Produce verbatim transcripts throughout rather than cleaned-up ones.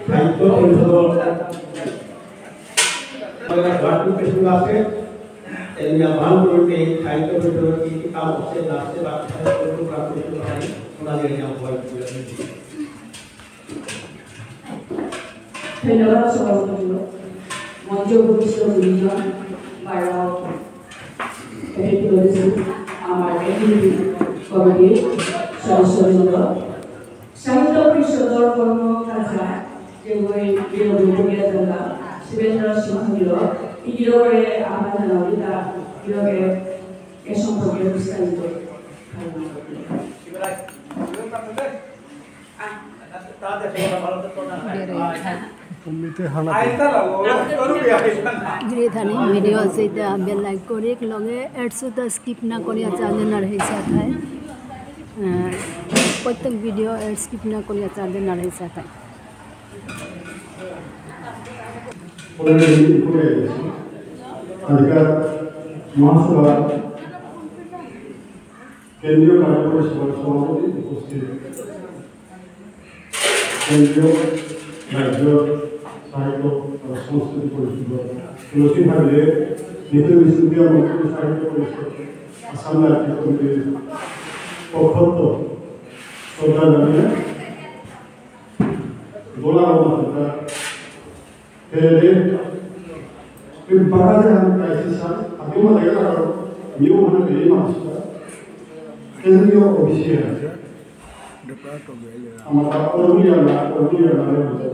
সাহিত্য পরিষদর word president আছে, এমনি আহ্বান করবে সাহিত্য পরিষদর কি কি কাম আছে, না আছে, বা কোন কোন কাম করতে পারে, ওনাদের নিয়ে আহ্বান করবে। ধন্যবাদ সভাপতি। মঞ্চে উপবিষ্ট গুরুজন, বারো এপিক রয়েছে আমার এপিক কমিটির সদস্যবৃন্দ, সাহিত্য পরিষদর কর্মকর্তা, যে ওই বিরোধী করিয়া থাকা শিবেন্দ্র সিংহ গিরক, এই গিরকরে আমার জানাবি তা গিরকে এ সম্পর্কে বিস্তারিত ধারণা করতে। গিরি থানি ভিডিও আছে, এটা বেল লাইক করি, লগে এডস তো স্কিপ না করিয়া চালে না রহি সাথাই। আহ, প্রত্যেক ভিডিও এড স্কিপ না করিয়া চালে না রহি সাথাই। Already করে গেছি। আজকাল মহাসভা কেন্দ্রীয় কার্যকরী সভার সভাপতি উপস্থিত কেন্দ্রীয় রাজ্য সাহিত্য ও সংস্কৃতি পরিষদ, তুলসী ভাবিরে, নিখিল বিষ্ণুপ্রিয়া মণিপুরী সাহিত্য পরিষদ, আসাম রাজ্য কমিটির পক্ষত শ্রদ্ধা জানিয়ে গোলা গোলা শ্রদ্ধা ফেলে দে। ফির বাগা যে হাম কাইসি সা, আগে মা লাগে লাগা, নিউ মানে রে মাস্টার। কেন্দ্রীয় অফিসিয়াল। আমার অরুণিয়া না, অরুণিয়া না,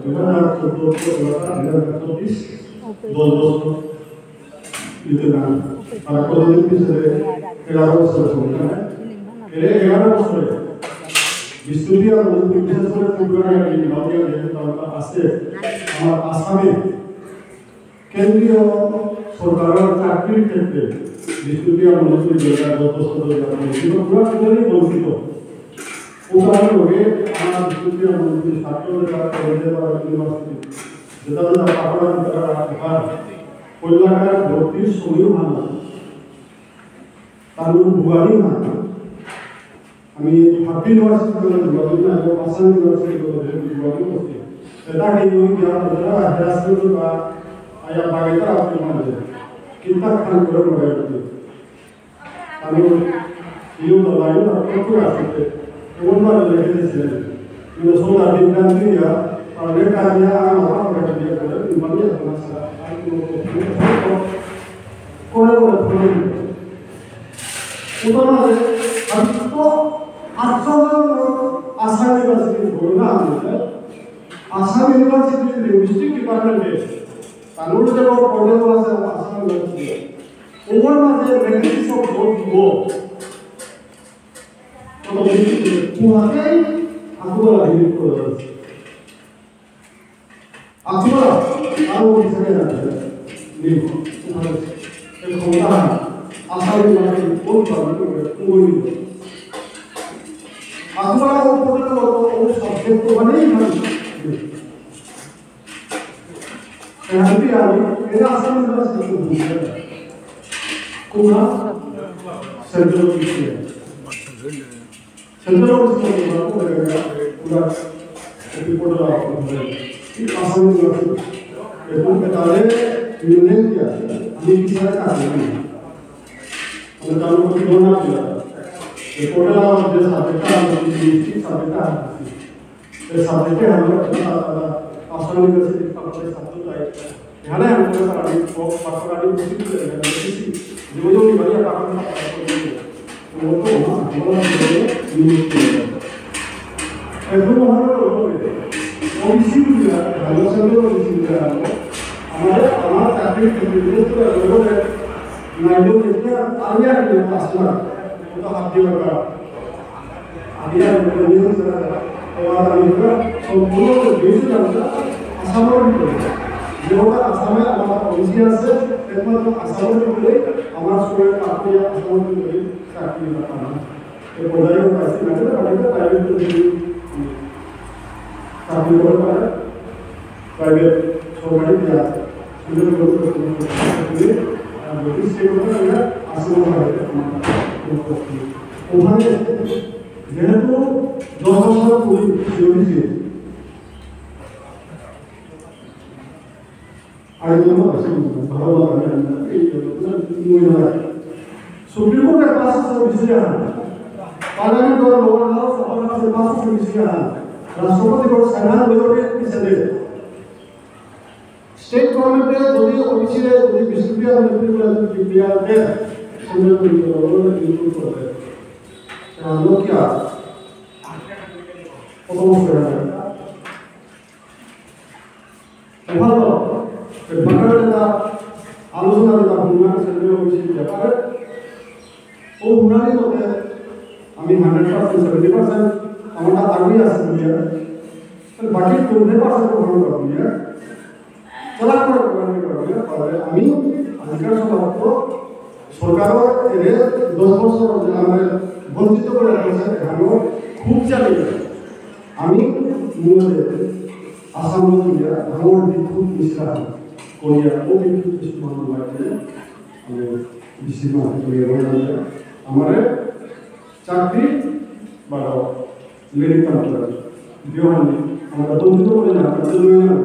দুই হাজার চোদ্দ, দুই হাজার চব্বিশ, দশ বছর। কিন্তু না, আর কতদিন পিছনে এগারো বছর হয়ে যায়। এর এগারো বছরে বিষ্ণুপ্রিয়া মণিপুরী, বিশেষ করে ত্রিপুরা, এই নদিয়া যেহেতু আমরা আছে, আমার আসামে কেন্দ্রীয় সরকারের চাকরির ক্ষেত্রে বিষ্ণুপ্রিয়া মণিপুরী যেটা যথেষ্ট পরিমাণে বঞ্চিত, পুরা টোটালি বঞ্চিত। উদাহরণ হবে, আমার বিষ্ণুপ্রিয়া মণিপুরী ছাত্র যেটা কলেজে বা ইউনিভার্সিটি, যেটা যেটা পাঠদান করার অধিকার, কল্যাণকার ভর্তির সময়ও ভালো। তার বুয়ারি না। আমি হাবি ইউনিভার্সিটি কলেজ, বুয়ারি না, এবং আসাম ইউনিভার্সিটি কলেজ, বুয়ারি করছি। এটা কি ওই যা, ওটা হেরাসমেন্ট বা আয়া বাগেটা আপনি মানে। কিতা খান করে মরে গেছে। আমি ইউ তো লাইন আর কত আছে। এমন ভাবে লেখে দিয়েছে। কিন্তু সোনা বিজ্ঞান দিয়া, আর লেখা দিয়া, আর আমার পড়া দিয়া করে, মানে, আমার সারা, আর কোনো করে করে ফোন। উদাহরণে, আমি তো আশ্চর্য আসাম ইউনিভার্সিটি বললাম, আসাম ইউনিভার্সিটি লিঙ্গুইস্টিক ডিপার্টমেন্টে তানুর যে প্রবলেম আছে আসাম ইউনিভার্সিটি, ওর মাঝে ল্যাঙ্গুয়েজ অফ গড দিব। কত বেশি পুরাতেই আগুয়ালা ভিড় করে রয়েছে। আগুয়ালা আরো অফিসারে আছে। নিব। এই ক্ষমতা আসামে মানে কোন পাবলিক করে কোন নিব। আগুয়ালা ও পর্যন্ত ও সাবজেক্ট তো মানেই ভালো। এহানপি আমি, এরা আসামে যারা সেন্ট্রাল বুঝে না। কোনা সেন্ট্রাল বুঝে না। সেন্ট্রাল বুঝে না, কোনা কোনা কোনা রিপোর্ট আউট করে। এই আসামে যারা সেন্ট্রাল। এখন তাহলে ইউনিয়ন কি আছে? আমি কি সাথে কাজ করি? আমি তাহলে কি বলনা কি? রিপোর্ট আউট যে সাবজেক্ট আছে, সাবজেক্ট আছে। এই সাবজেক্টে আমরা, আহ, আসাম ইউনিভার্সিটির কাছে ছাত্র চাই। এখানে আমরা পারি, পারি, পারি, পারি, পারি, জীবন জীবন পারি, পারি, পারি, পারি। একদম মহানগর হবে। ওবিসি বুঝিয়া, ভালো সাথে ওবিসি বুঝিয়া আমরা, আমার, আমার চাকরির ক্ষেত্রে বিশেষ করে আমাদের নাইলো দেখতে আমি আর কি আসলাম। ওটা হাত দিয়ে ওটা আমি আর কোনো নিউজ ছাড়া, এবার আমি পুরো সম্পূর্ণ বেশি জানতাম আসামের ভিতরে। যেহেতু আসামে আমার ওবিসি আছে, একমাত্র আসামের ভিতরে আমার সবাই কাপড়ে আসামের ভিতরে চাকরি পাতাম। এই পর্যায়ে পাইছি না, কিন্তু বাকিটা প্রাইভেট করে চাকরি করে পারে। প্রাইভেট সরকারি যে আছে, সেগুলো করতে করতে করতে করতে, আহ, যদি সে কথা আমরা আসলে হয়, আমার কোনো প্রশ্ন নেই। ওখানে যেহেতু দশ বছর পুলিশ সিওরিটি, আইন তো আছে, ভালো লাগে না, এই জন্য মনে হয়। সুপ্রিম কোর্টে পাঁচ আছে বিষয় আহান, পার্লামেন্ট আর লোয়ার হাউস আবার আছে পাঁচ আছে বিষয় আহান, রাষ্ট্রপতি কোর্ট সাধারণ লোয়ার পিছনে। স্টেট গভর্নমেন্টে যদি ওবিসি রে যদি বিষ্ণুপ্রিয়া মণিপুরী বলে যদি ডিক্লেয়ার দেয়, সেটা কিন্তু ওরা ইনক্লুড করবে। তাহলে কি আর কত বছর হয়ে গেল? এবার তো এর ব্যাপারে যেটা আলোচনা যেটা হুনার সেটা ওবিসি ব্যাপারে ও হুনারি মতে আমি হান্ড্রেড পার্সেন্ট, সেভেন্টি পার্সেন্ট আমার আর্মি আছে বুলিয়া, বাকি টোয়েন্টি পার্সেন্ট গ্রহণ করা বুলিয়া, চালাক করে গ্রহণ করা বুলিয়া, তাহলে আমি আজিকার সমাজত সরকারর এরে দশ বছর যে আমাদের বঞ্চিত করে রাখছে, এখানেও খুব চালিয়ে আমি মনে আসাম বুলিয়া আমার বিক্ষোভ মিছিল করিয়া ও বিক্ষোভ মিছিল মানে আমি বেশি মাত্রা করিয়া আমাদের চাকরি বা লেডি কন্ট্রাক্ট, বিয়ে হয়নি, আমরা বন্ধু করে না, আমরা লই না।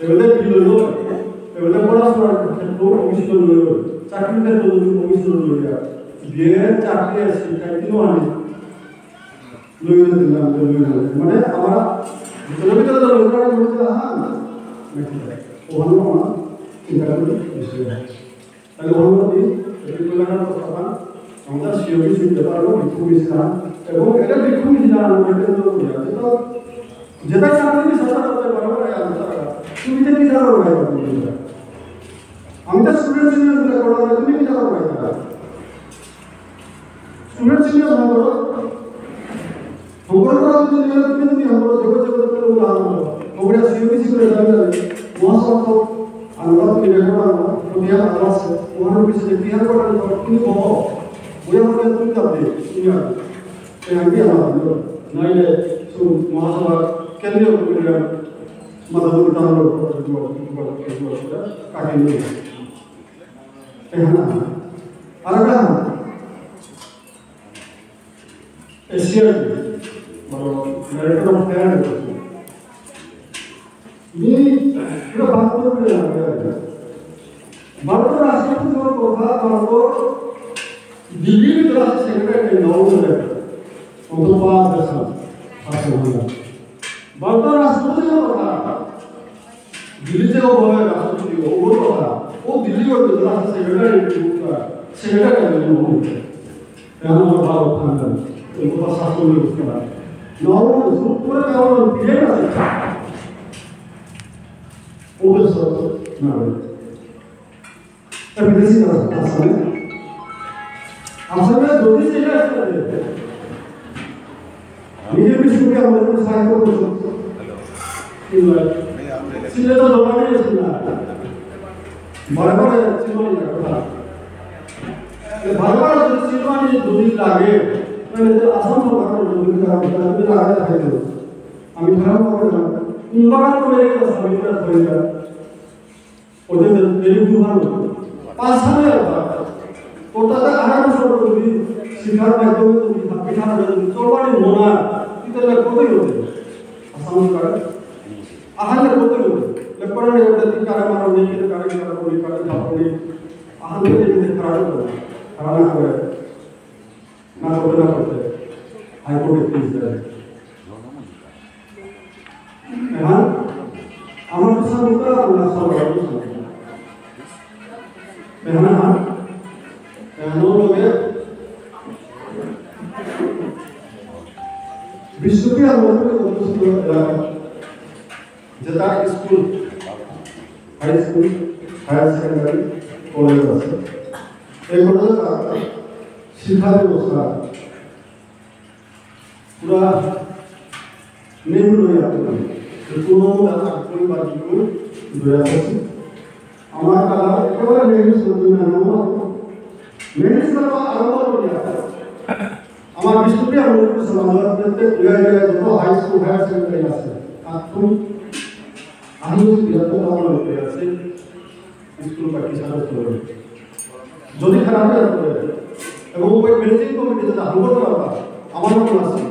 এবারে কি লইল? এবারে পড়াশোনার ক্ষেত্রে অফিসিয়াল লইল, চাকরির ক্ষেত্রে যদি অফিসিয়াল লইল, বিয়ে চাকরি আছে, চাকরি হয়নি, লইল দিলাম, লইল দিলাম। মানে আমরা ভিতরে ভিতরে তো লইল না, লইল দিলাম, হ্যাঁ, ওখানে আমার চিন্তা করি বিষয়। তাহলে ভালো কি, এটি প্রধান প্রস্তাবনা, আমরা সিওপি সিট ব্যাপারও বিক্ষোভ মিছিল, এবং এটা বিক্ষোভ মিছিল আমরা কেন্দ্র করি, যেটা, যেটা চাকরি সাথে করতে পারবো না, আমরা তুমি তো কি জানো না, আমি তো স্টুডেন্ট ইউনিয়ন করে করলাম, তুমি কি জানো না? স্টুডেন্ট ইউনিয়ন হলো, হঙকরর যদি নিলে তুমি যদি হঙকরর, দেখো যে তুমি উদাহরণ হলো। হঙকরর সিওপি সিট করে জানি জানি। মহাসভা তো আমরা তুমি রেকর্ড আনো, তুমি আর আলো আছে। ওখানে পিছনে কি আর করে তুমি বলো। বুঝে বলে তুমি যাবে, তুমি আর। এই আমি আমার হলো। নাইলে তো মহাসভা কেন্দ্রীয় কমিটির মাথা ধরে টানলো, কাকে নিয়ে। এখানে আর একটা এশিয়ান, মানে, ডাইরেক্টর অফ ফায়ার, নি পুরো ভারত করে লাগে। ভারতর রাষ্ট্রপতি কথা, ভারতর দিল্লির ভিতরে আছে সেক্রেটারি নাও করে। অত পাঁচ দেশ আছে ওখানে। ভারতর রাষ্ট্রপতি কথা, দিল্লি থেকে বলে রাষ্ট্রপতি ওর কথা। ও দিল্লি ওর ভিতরে আছে সেক্রেটারি, সেক্রেটারি নাও করে। কেন আমার ভালো খান, এগুলো শাসন ব্যবস্থা। নবম যুগ করে কারণ ফিরে গেছে। ওদের সব না হয়। আমি বেশি কথা, আসামে, আসামে যদি সেটা করে, বিজেপি সঙ্গে আমাদের কোনো সাহায্য করছে। কিন্তু সিলেটে দোকানে এসে না। বারে বারে চিন্তা লাগে কথা। এ বারে বারে যদি চিন্তা নিয়ে যদি লাগে, তাহলে তো আসাম সরকার যদি লাগে, তাহলে লাগে থাকে তো। আমি খারাপ হবে না। কুম্বারা তো মেরে গেল, স্বামীরা ধরে গেল। ওদের মেরে গুহানো। পাঁচ সালে আবার। তো তাতে আড়াই বছর যদি শিক্ষার মাধ্যমে যদি, শিক্ষার মাধ্যমে যদি চলবানি মনা, তাহলে কতই হবে? আসাম সরকার। আহালে কতই হবে? লেপরে ওটা ঠিক করে মারো, নেই করে করে, করে করে, করে করে। আহালে যদি খারাপ করে, খারাপ না করে, না করতে না করতে, হাইকোর্টে কেস দেয়। এখন আমার তো সব উত্তর আপনার সব এখন না, এখন লোকে বিষ্ণুপ্রিয়া মণিপুরী অধ্যুষিত এলাকা, যেটা school, high school, higher secondary, college আছে। এই কলেজটা শিক্ষা ব্যবস্থা পুরা নেহরু লয়া আছে। যে কোনো মতে আগ পরিবার কিন্তু লয়া আছে। আমার তারা একেবারে নেহরু সন্তান না, আমার নেহরু সন্তান আরম্ভ করে আছে। আমার বিষ্ণুপ্রিয়া মণিপুর সমাজের প্রত্যেক লয়া লয়া যত হাই স্কুল, হায়ার সেকেন্ডারি আছে, এখন আমি যদি বিরাট আমার লোকে আছে, স্কুল পাখি সাথে চলে। যদি খারাপ হয়ে পড়ে, এবং ওই ম্যানেজিং কমিটি যেটা হাঙ্গর করা, আমার মনে আছে,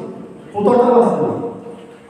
কোথাও আছে না।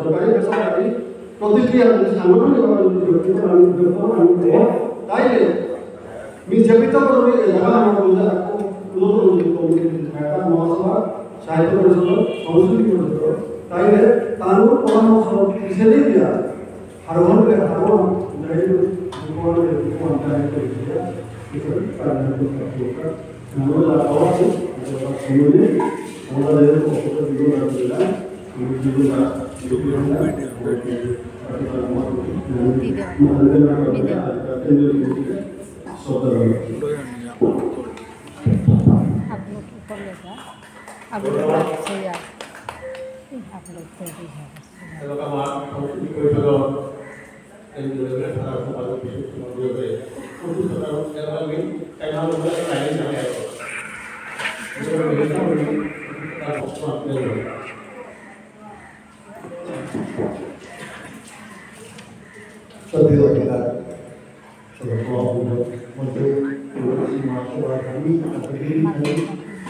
সরকারি বেসরকারি প্রতিক্রিয়া যদি সাংগঠনিকভাবে যদি ব্যক্তিগত আমি ব্যক্তিগত আমি হব, তাইলে মি যেবিত করে এলাকা আমার মধ্যে উন্নত উন্নত কমিটি থাকা মহাসভা, সাহিত্য পরিষদ, সংস্কৃতি পরিষদ, তাইলে তানুর পরামর্শ পিছনে দিয়া হারোহন রে হারোহন, যাই দুঃখ রে দুঃখ আনতে আনতে দিয়া, কিছু কারণ করতে আমরা আওয়াজ আমরা শুনে আমরা যে অপরাধ দিল না দিলা, আমি দিল না দিল না। आप लोग ऊपर ले जाओ। आप लोग अच्छे यार। आप लोग तो भी है। এলাকা আমার সংস্কৃতি পরিষদর এই নিবেদনে সারা সমাজের বিশেষ মন্দিরে প্রতিষ্ঠাতা এলাকা নেই, তাই ভালো করে লাইনে জানা গেল। এগুলো মেনে না হলে তার ভক্ত আনতে হবে। সত্যি কথা।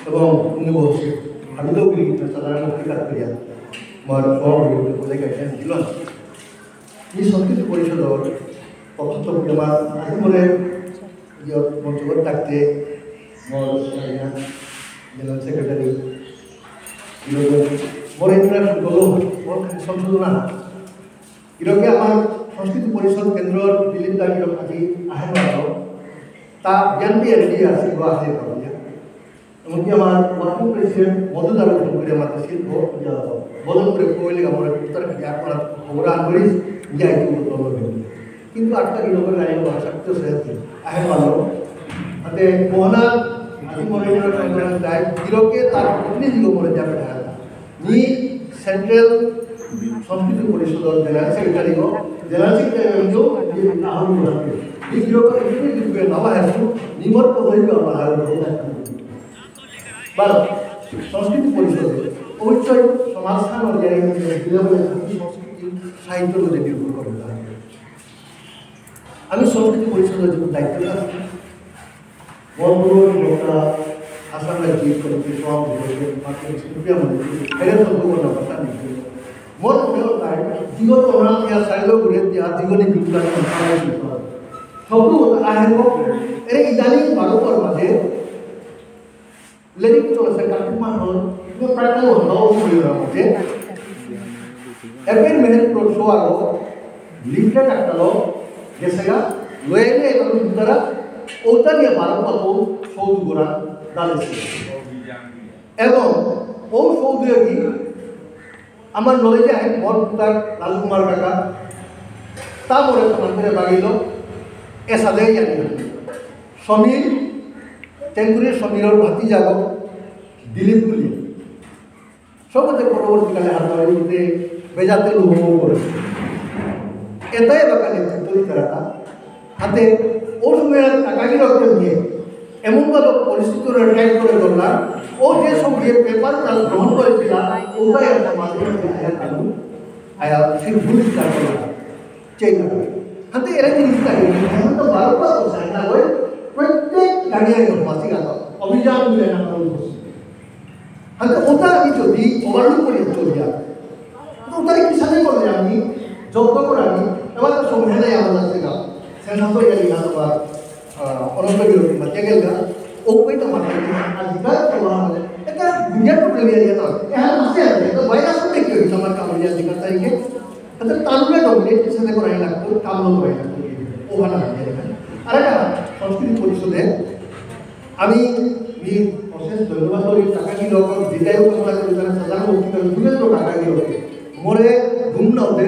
এবং উনি বলছে, আমি তো উনি সাধারণ অধিকার করিয়া আমার সভাপতি বলে গেছেন, বুঝলাম। এই সংস্কৃতি পরিষদর পক্ষ থেকে আমার আগে করে ইয়ে মঞ্চগত থাকতে মোর জেনারেল সেক্রেটারি, মোর ইন্টারাকশন করলো, মোর খালি সংশোধন আনা। ইরকে আমার সংস্কৃতি পরিষদ কেন্দ্রর দিলীপ দা ইরক আজি আহেন মাত্র, তা জ্ঞান দিয়ে রেডি আছে, ইগো আছে পাবলিয়া। এমনকি আমার ওয়ার্কিং প্রেসিডেন্ট মধু দারু ফোন করে আমার শিল্প, বদন করে কইলে আমার উত্তর খালি আপনারা খবর আন করিস, যাই তো বলতে হবে। কিন্তু আটটা কিলো করে গাড়ি আমার শক্তি হয়ে আছে, আহে পালো। আতে মোহনা, আজি মনে করে তাই, ইরকে তার প্রতিনিধি মনে যাবে না। নি সেন্ট্রাল সংস্কৃতি পরিষদর জেনারেল সেক্রেটারি গো, জেনারেল সেক্রেটারি গো, যে আহ্বান করতে। এই গিরক এমনি দিকে নামা হেতু নিমর পদবী আমার আর বারো, সংস্কৃতি পরিষদে অবশ্যই সমাজস্থান অনুযায়ী সংস্কৃতি সাহিত্য মধ্যে নির্ভর করে। আমি সংস্কৃতি পরিষদর যে দায়িত্ব আছে, মহাপুরুষ বক্তা আসাম রাজ্যিক কমিটির সভাপতি হয়েছে, মাত্র বিষ্ণুপ্রিয়া মণিপুরী, এরা সব কোনো কথা নেই। মোর মনে হয়, জীবন ওনার ইয়া সাইলো ঘুরে দিয়া, জীবনে বিজ্ঞান সম্পাদন করতে হবে। সব কথা আহেন, এরা ইদানিং ভারতর মাঝে লেরিক চলেছে কার্তিক মাস হল, কিন্তু প্রায় কালো হল, অবশ্যই ওরা মধ্যে। এপের মেহের প্রসো আলো, লিফলেট একটা লো, গেছে গা, লয়ে নিয়ে এগুলো ভিতরা, ওটা নিয়ে বারো কত সৌদি গোড়া ডালেছে। এবং ও সৌদি কি আমার নলেজে আই, মোর পুতাক লালকুমার কাকা, তা মোরে তোমার করে বাগিল, এসাদে জানি। সমীর, তেঙ্গুরে সমীরর ভাতিজাগ, দিলীপ গুলি। সবতে পরবর্তীকালে হারপারি উঠে বেজাতে অনুভব করে। এটাই বাকা নেতৃত্ব দিতারাতা। হাতে ও সময় টাকাগিরি অর্থ নিয়ে এমনভাবে পরিস্থিতি রিয়াক্ট করে ধরলাম, ও যে সব ইয়ে পেপার তারা গ্রহণ করেছিল, ওটাই একটা মাধ্যমে আয়া কানুন, আয়া ফির ভুল স্বীকার করলাম। চেক করে। হাতে এরা জিনিস থাকে, এখন তো বারো বার তো চায় না, ওই প্রত্যেক গাড়ি আগে মাসিক আতো, অভিযান মিলে না কারণ করছে। ওটা আমি যদি ওভারলুক করি চলিয়া, তো ওটারে কিসাদে করলে আমি যত্ন করে আমি, এবার তো সংবিধানে আমার আছে গা, সেন্সাস তো ইয়ারি না তোমার, আহ, অনন্ত বিরতি বা কে গেল গা, ও কই তো মাথা দিয়ে আজিকাল তো আমার, এটা দুনিয়ার প্রবলেম ইয়ারি না, এহান আছে আর, এটা ভাইরাস তো দেখতে হইছে আমার কামড়িয়া আজিকাল তারিখে, তাতে তারুণে ডমিনেট কিসাদে করাই লাগতো, কামড় করাই লাগতো, ও ভালো লাগে। আর একটা সংস্কৃতি পরিষদে আমি মি অশেষ ধন্যবাদ করি, টাকা কি রকম বিদায় কামনা করি, তারা সাধারণ অতিথি, বিভিন্ন টাকা কি রকম। মোরে ঘুম না উঠে,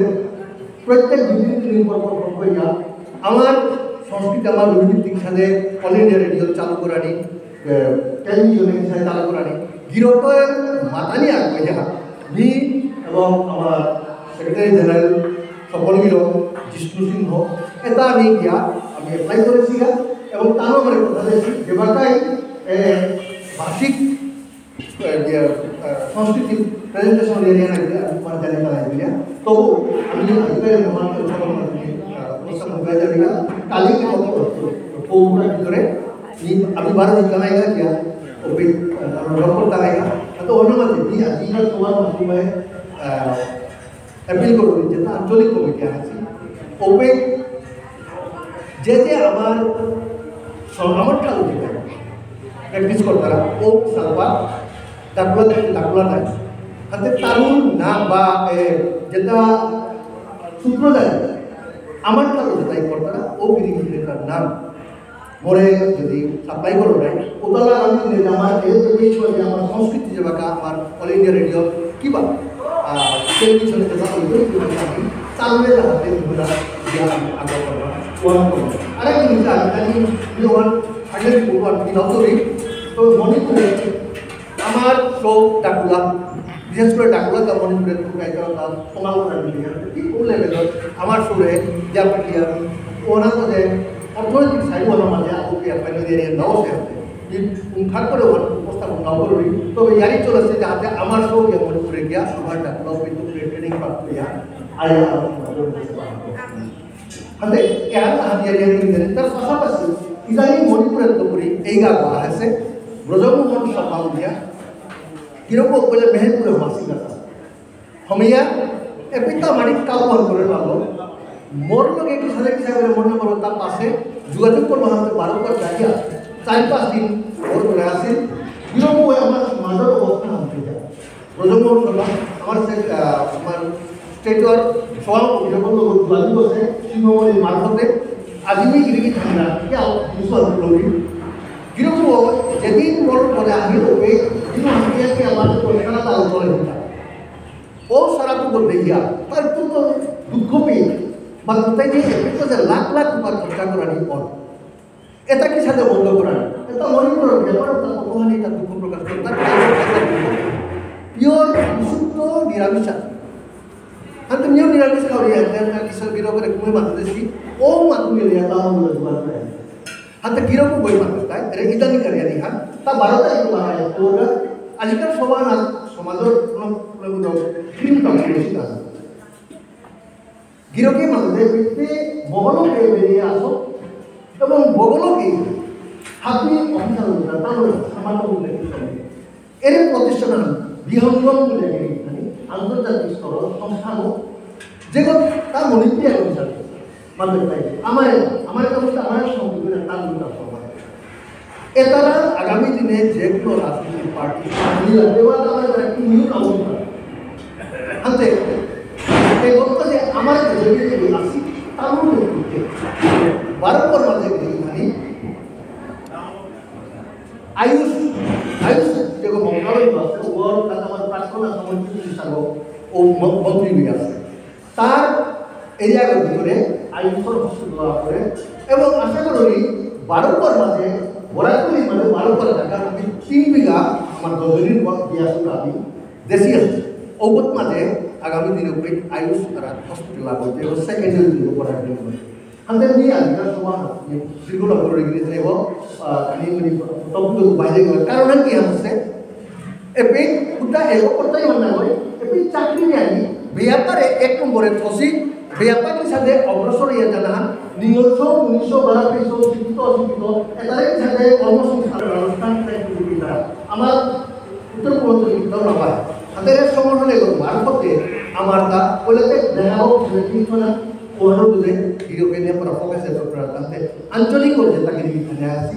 প্রত্যেক দুই দিন, তিন দিন পর পর ফোন করিয়া, আমার সংস্কৃতি, আমার রুহিণীতিক সাথে অল ইন্ডিয়া রেডিও চালু করানি, এ, টেলিভিশনে সাথে চালু করানি, গিরকর মাতানি আগ করিয়া, মি এবং আমার সেক্রেটারি জেনারেল স্বপন গিরক, জিষ্ণু সিংহ, এটা আমি দিয়া, আমি এপ্লাই করেছি গা, এবং তারও আমার কথা দিয়েছি, যেবাকাই, এ, ভাষিক, এ, ইয়ে, এ, সংস্কৃতি প্রেজেন্টেশন এরিয়া না দিয়া, আমি তোমার জানি না দিয়া, তবু আমি আজকে মহান উৎসব আমি, এ, অনুষ্ঠান হয়ে যাবে গা, কালি কি মতো পৌরার ভিতরে, নি-, আমি বারো দিন কামাই গা দিয়া, ওপে, এ, আমার ডক্টর কামাই গা, তো অন্য মাঝে, নি আজি না তোমার মাধ্যমে, এ, অ্যাপিল করুরি যেতা আঞ্চলিক কমিটি আছে, ওপে যে যে আমার স-, আমার ঠারো যেতা প্র্যাকটিস করতারা, ও সালবা ডাকুলা থেকে ডাকুলা নাই। হাতে তারুণ না বা, এ, যেতা সূত্র যায়, আমার ঠারো যেতাই করতারা, ও গিরি গিরি তার নাম। মোরে যদি সাপ্লাই করো নাই, ওতালা আমি নিলে আমার এই যে বিষয় যে আমার সংস্কৃতি যে বাকা আমার অল ইন্ডিয়া রেডিও কিবা, আহ, টেলিভিশনে যে বাকা ওই যে আমি চালু হয়ে যাবে, ওগুলা যে আমি আগে করবো, ওয়ান করবো। আরেক জিনিস আমি জানি, যে ওয়ান আগে করবো, আমি নাও করি, তো মণিপুরে আমার সব ডাকুলা, বিশেষ করে ডাকুলা তা মণিপুরের খুব গাইতে হতাম, তোমার কথা মিলিয়ে, কি কোন লেভেল আমার সুরে, যা মিলিয়ে, ওনার মধ্যে অর্থনৈতিক সাইড ওনার মাঝে আপনি আপনার এরিয়া নাও সে আছে। যে উদ্ধার করে ওখানে উপস্থাপন নাও করবি, তবে ইয়ারি চলেছে যাতে আমার সব ইয়ে মণিপুরে গিয়া আমার ডাকুলা কিন্তু ট্রেনিং প্রাপ্ত ইয়া, আয়া আমার মণিপুরে হাতে এহান হাতিয়ারিয়া নিয়ে তার পাশাপাশি ইদানিং মণিপুরের তো করি এই গাঁও আছে ব্রজমোহন সভা উলিয়া কিরকম বলে মেহেরপুরে মাসি কথা হমিয়া এপিতা মানিক কাউ বন্ধ করে পারলো মোর লগে কিসাদে কিসাদে মনে করো তার পাশে যোগাযোগ করবো হাতে বারো বার জায়গা চার পাঁচ দিন ওর করে আসে কিরকম ওই আমার সমাজের অবস্থা আনতে যায় প্রজন্ম সভা আমার সে, আহ, আমার স্টেটর সভাপতি যখন লোক যোগাযোগ আছে, সিংহমণি মারফতে, আজিমি গিরিগি থানা, কি আও, কিছু আর লোক। কিন্তু ও যেদিন বড় করে আমি ওকে, কিন্তু আমি কি আমার পয়সা দাও করে দিতা। ও সারা তো বলতে গিয়া, তার তো তো দুঃখ পেয়ে, বা কোথায় যে এত যে লাখ লাখ রুপা খরচা করানি পর। এটা কিসাদে বন্ধ করার? এটা মণিপুরের ব্যাপার, তার কতখানি তার দুঃখ প্রকাশ করে, তার পিওর বিশুদ্ধ নিরামিষ আছে। আর তুমিও নিরামিষ খাওয়া যায়, তার কিশোর গিরকরে কুমে মাথা দেশি, ও মাথা মিলে যায়, তাও আমরা দুবার করে। হাতে গিরকও বই মাথা তাই, এটা ইদানি কারিয়া নিহা, তা বারো তারিখ মারা যায়, তো ওরা আজিকাল সবার না সমাজের কোনো, কোনো, কোনো ঘৃণতা বেশি আছে। গিরকে মাঝে পেটে বগলকে বেরিয়ে আসো এবং বগলকে হাতি অফিসার উদ্ধার তাহলে সামান্য উল্লেখ করে। এর প্রতিষ্ঠান বিহঙ্গম বলে মানে আন্তর্জাতিক স্তর সংস্থান যেগুলো তার মণিপুরী অনুসারে মানতে চাই আমার আমার কাছে আমার সঙ্গে তার মূল সমাজ এতারা আগামী দিনে যে কোনো রাজনৈতিক পার্টি পার্টি লাগবে বা তারা একটু নিউ কাউন্ট করে। হাতে এই বক্তা যে আমার যে আসি তার মধ্যে বারো পর মাঝে মানে আয়ুষ আয়ুষ যে মন্ত্রণালয় আছে ওর তাতে আমার প্রাক্তন মন্ত্রী হিসাবে ও ম- মন্ত্রী হয়ে আছে। তার এরিয়ার ভিতরে আইনসর হস্তক্ষেপ করে এবং আশা করি বারো পর মাঝে বরাকলি মানে বারো পর জায়গা আমি তিন বিঘা আমার দজনীর দিয়া শুরু আমি দেশি আছে। ওগত মাঝে আগামী দিনে উপরে আয়ুষ তারা হসপিটাল লাগবে এবং সেকেন্ডারি দিন উপরে আমি হাতে নিয়ে আমি তার সমান আপনি দীর্ঘ নম্বর রেগুলেশন এবং আমি মানে তখন বাইরে গেল কারণ কি হচ্ছে এপি উতা এলো করতেই মন না হয়। এপি চাকরি নিয়ে আনি ব্যাপারে এক নম্বরে থসি ব্যাপারীর সাথে অগ্রসর হয়ে জানা নিয়ত উনিশশো বারো শিক্ষিত অশিক্ষিত এটারে সাথে কর্মসংস্থান ব্যবস্থা আমার পর্যন্ত কিন্তু না পায়। তাদের এক সংগঠন এগুলো মারফতে আমার তা বলেতে দেখা হোক, যে কিন্তু না, ওহানো বুঝে, ভিডিও কে নিয়ে পুরো ফোকাস এত করার কারণে আঞ্চলিক করছে, তাকে নিয়ে এখানে আসি।